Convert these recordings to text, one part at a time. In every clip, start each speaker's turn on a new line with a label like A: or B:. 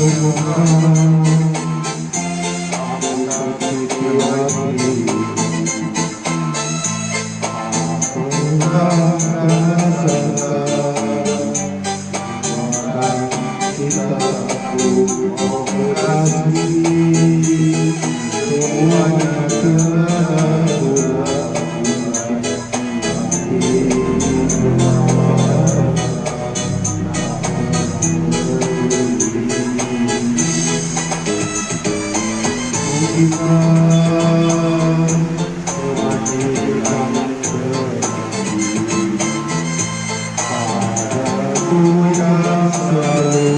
A: Aku sakit hati. Aku tak rasa cintaku, oh kekasih, semuanya telah kulakukan. Tapi mengapa tak peduli? Mungkinkah kebajikan terjadi padaku yang selalu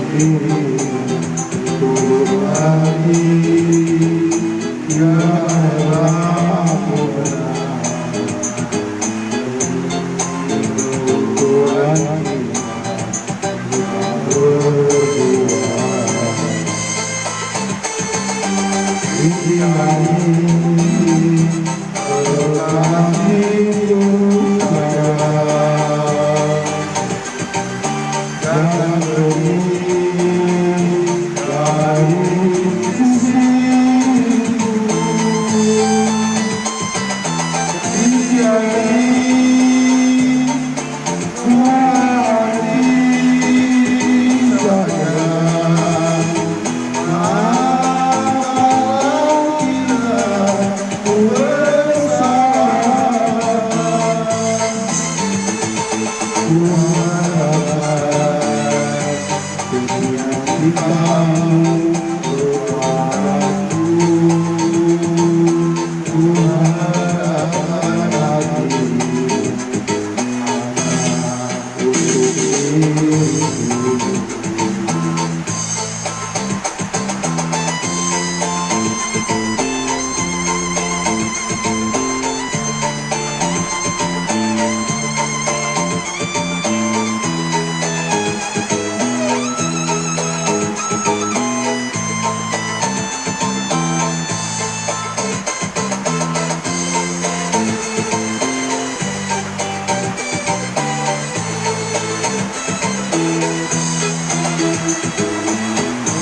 A: dirimu tulus hati? Biarlah aku benar keutuhan kita, kita berdua. Rintiani kekasihku sayang, jangan pergi dari sisiku. Rintiani hati sayang, maafkan bila ku bersalah. Ku harapkan setia cintamu kepadaku. Ku harapkan hatimu hanya untuk diriku.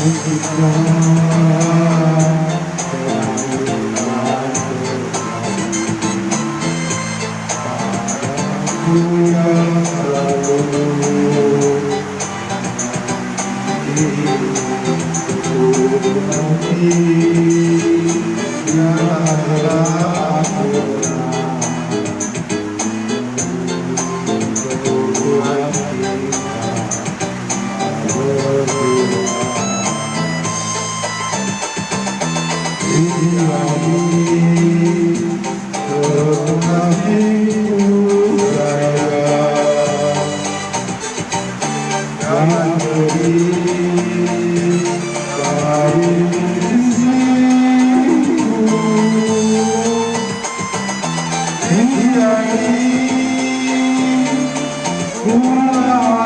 A: Mungkinkah kebaikan terjadi padaku yang selalu dirimu setulus hati? Biarlah aku benar keutuhan kita, kita berdua. Rintiani kekasihku sayang, jangan pergi dari sisiku. Rintiani bunga